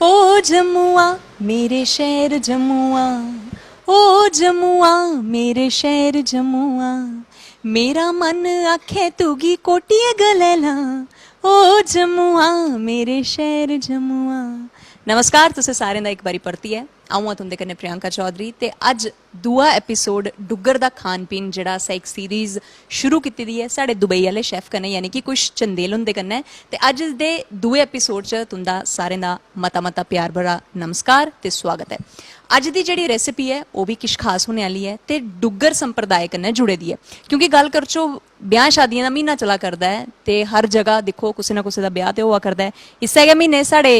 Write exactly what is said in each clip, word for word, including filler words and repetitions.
ओ जम्मुआ, मेरे शहर जम्मुआ, ओ जम्मुआ, मेरे शहर जम्मुआ, मेरा मन आखे तुगी कोटिया गलैला, ओ जम्मुआ, मेरे शहर जम्मुआ। नमस्कार, तुसें सारें दा इक बारी परतियै। अ'ऊं आं तुं'दे कन्नै प्रियंका चौधरी ते अज्ज दूआ एपिसोड डुग्गर दा खान पीन, जेह्ड़ा असें इक सीरीज शुरू कीती दी ऐ साढ़े दुबई आह्ले शैफ कन्नै, यानी कि कुश चंदेल हुंदे कन्नै। ते अज्ज दे दूए एपिसोड च तुं'दा सारें दा मता मता प्यार भरा नमस्कार ते स्वागत ऐ। अज्ज दी जेह्ड़ी रेसिपी ऐ, ओह् बी किश खास होने आह्ली ऐ ते डुग्गर संप्रदाय कन्नै जुड़े दी ऐ, क्योंकि गल्ल करचो, ब्याह् शादियें दा म्हीना चला करदा ऐ ते हर जगह दिक्खो, कुसै ना कुसै दा ब्याह् ते होआ करदा ऐ। इस्सै गै म्हीने साढ़े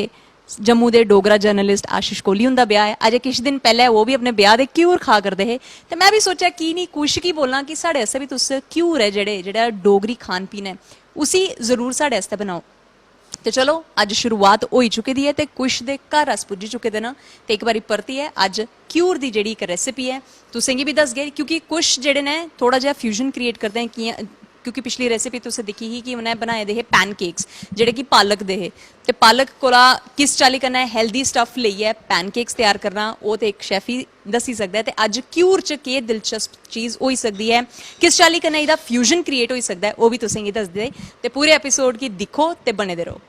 जम्मू दे डोगरा जर्नलिस्ट आशीष कोहली हुंदा ब्याह् ऐ। अजें किश दिन पैह्लें ओह् बी अपने ब्याह् दे घ्यूर खा करदे हे, ते में बी सोचेआ, की निं कुश गी बोलां कि साढ़े आस्तै बी तुस घ्यूर ऐ जेह्ड़े, जेह्ड़ा डोगरी खान पीन ऐ, उसी जरूर साढ़े आस्तै बनाओ। ते चलो, अज्ज शुरुआत होई चुकी दी ऐ ते कुश दे घर अस पुज्जी चुके दे न। ते इक बारी परतियै अज्ज घ्यूर दी जेह्ड़ी इक रेसिपी ऐ, तुसें गी बी दसगे, क्योंकि कुश जेह्ड़े न, थोह्ड़ा जेहा फ्यूजन क्रिएट करदे न। कि'यां? क्योंकि पिछली रेसिपी तुसें दिक्खी ही कि उ'नें बनाए दे हे पैनकेक्स, जेह्ड़े कि पालक दे हे। ते पालक कोला किस चाल्ली कन्नै हेल्दी स्टफ लेइयै पैनकेक्स त्यार करना, ओह् ते इक शैफ ही दस्सी सकदा ऐ। ते अज्ज घ्यूर च केह् दिलचस्प चीज होई सकदी ऐ, किस चाल्ली कन्नै एह्दा फ्यूजन क्रिएट होई सकदा ऐ, ओह् बी तुसें गी दसदे। ते पूरे एपिसोड गी दिक्खो ते बने दे र'वो।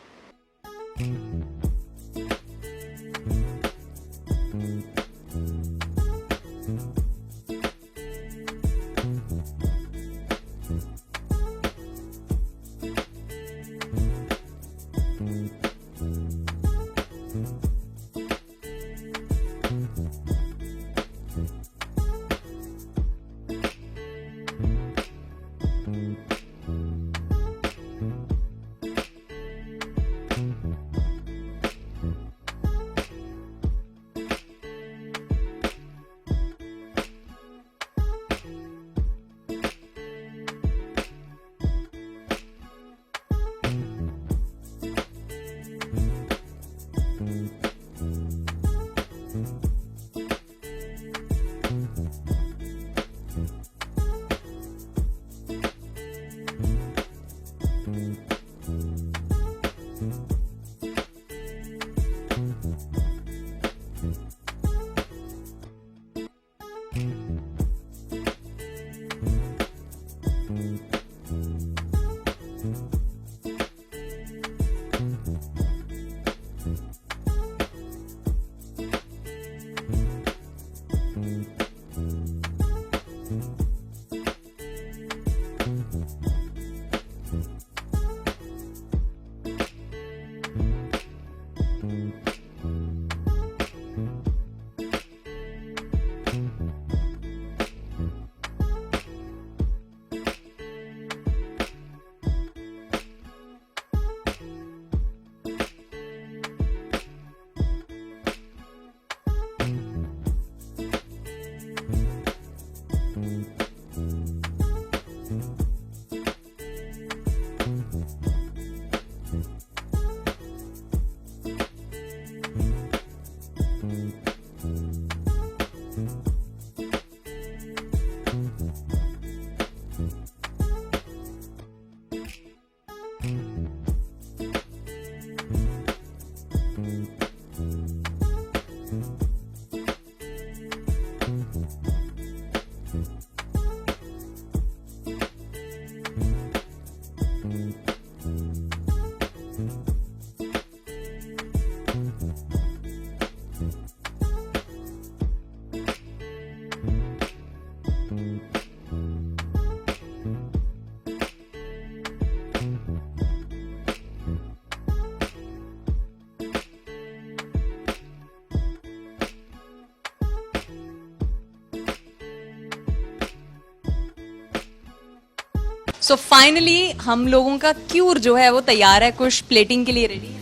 सो फाइनली हम लोगों का क्यूर जो है वो तैयार है, कुछ प्लेटिंग के लिए रेडी है।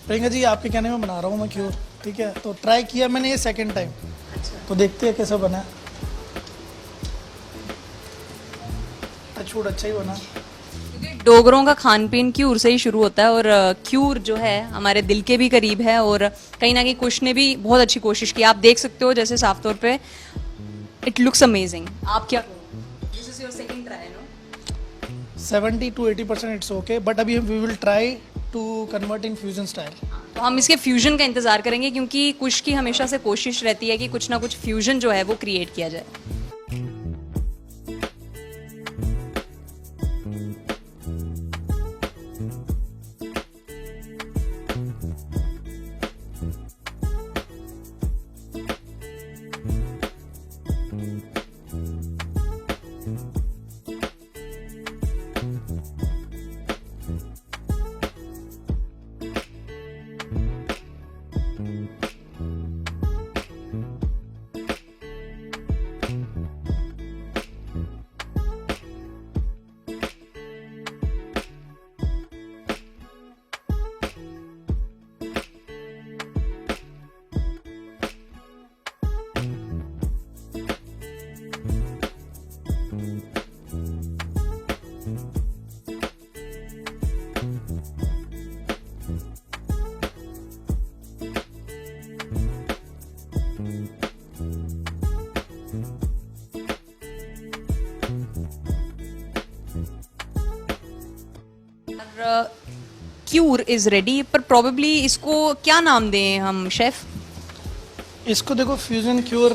प्रियंका जी, आपके कहने में बना रहा हूँ मैं क्यूर, ठीक है? तो ट्राई किया मैंने ये सेकंड टाइम, तो देखते हैं कैसा बना है। टचवुड, अच्छा ही बना। क्योंकि डोगरों का खान पीन क्यूर से ही शुरू होता है और अ, क्यूर जो है हमारे दिल के भी करीब है और कहीं ना कहीं कुश ने भी बहुत अच्छी कोशिश की। आप देख सकते हो जैसे साफ तौर पे, it looks amazing। आप क्या कहोगे? This is your second try, no? Seventy to eighty percent it's okay, but अभी हम, we will try to convert in fusion style. तो हम इसके फ्यूजन का इंतज़ार करेंगे, क्योंकि कुश की हमेशा से कोशिश रहती है कि कुछ ना कुछ फ्यूजन जो है वो क्रिएट किया जाए। क्यूर इज रेडी, पर प्रॉबेबली इसको क्या नाम दें हम, शेफ? इसको देखो, फ्यूजन क्यूर,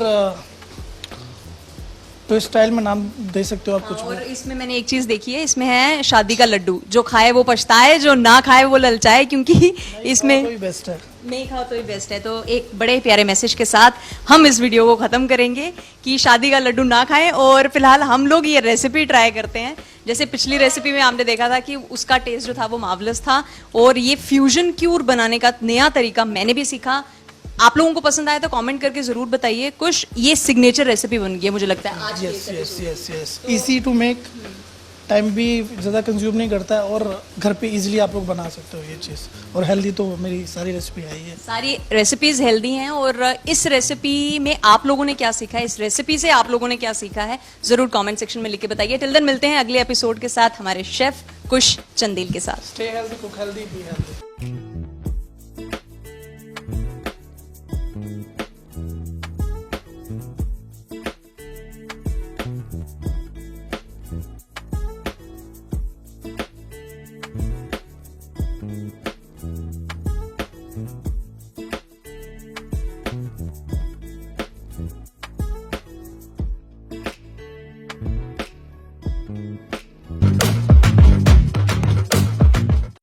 तो इस स्टाइल में नाम दे सकते हो आप कुछ भी। और इसमें मैंने एक चीज देखी है, इसमें है शादी का लड्डू, जो खाए वो पछताए, जो ना खाए वो ललचाए, क्योंकि इसमें वही बेस्ट है। नहीं खाओ तो ही बेस्ट है। तो एक बड़े प्यारे मैसेज के साथ हम इस वीडियो को खत्म करेंगे कि शादी का लड्डू ना खाएं। और फिलहाल हम लोग ये रेसिपी ट्राई करते हैं। जैसे पिछली रेसिपी में आपने देखा था कि उसका टेस्ट जो था वो मार्वलस था, और ये फ्यूजन क्यूर बनाने का नया तरीका मैंने भी सीखा। आप लोगों को पसंद आया तो कमेंट करके जरूर बताइए। कुश, ये सिग्नेचर रेसिपी बन गई है मुझे लगता है आज की Yes, इस yes, episode yes, yes. Easy to make, time भी ज़्यादा कंज्यूम नहीं करता है और घर पे इजीली आप लोग बना सकते हो ये चीज़। और हेल्दी तो मेरी सारी रेसिपी है ही है। सारी रेसिपीज हेल्दी हैं। और इस रेसिपी में आप लोगों ने क्या सीखा है, इस रेसिपी से आप लोगों ने क्या सीखा है, जरूर कमेंट सेक्शन में लिख के बताइए। टिल देन मिलते हैं अगले एपिसोड के साथ हमारे शेफ कुश चंदेल के साथ। Stay healthy, cook healthy, be healthy.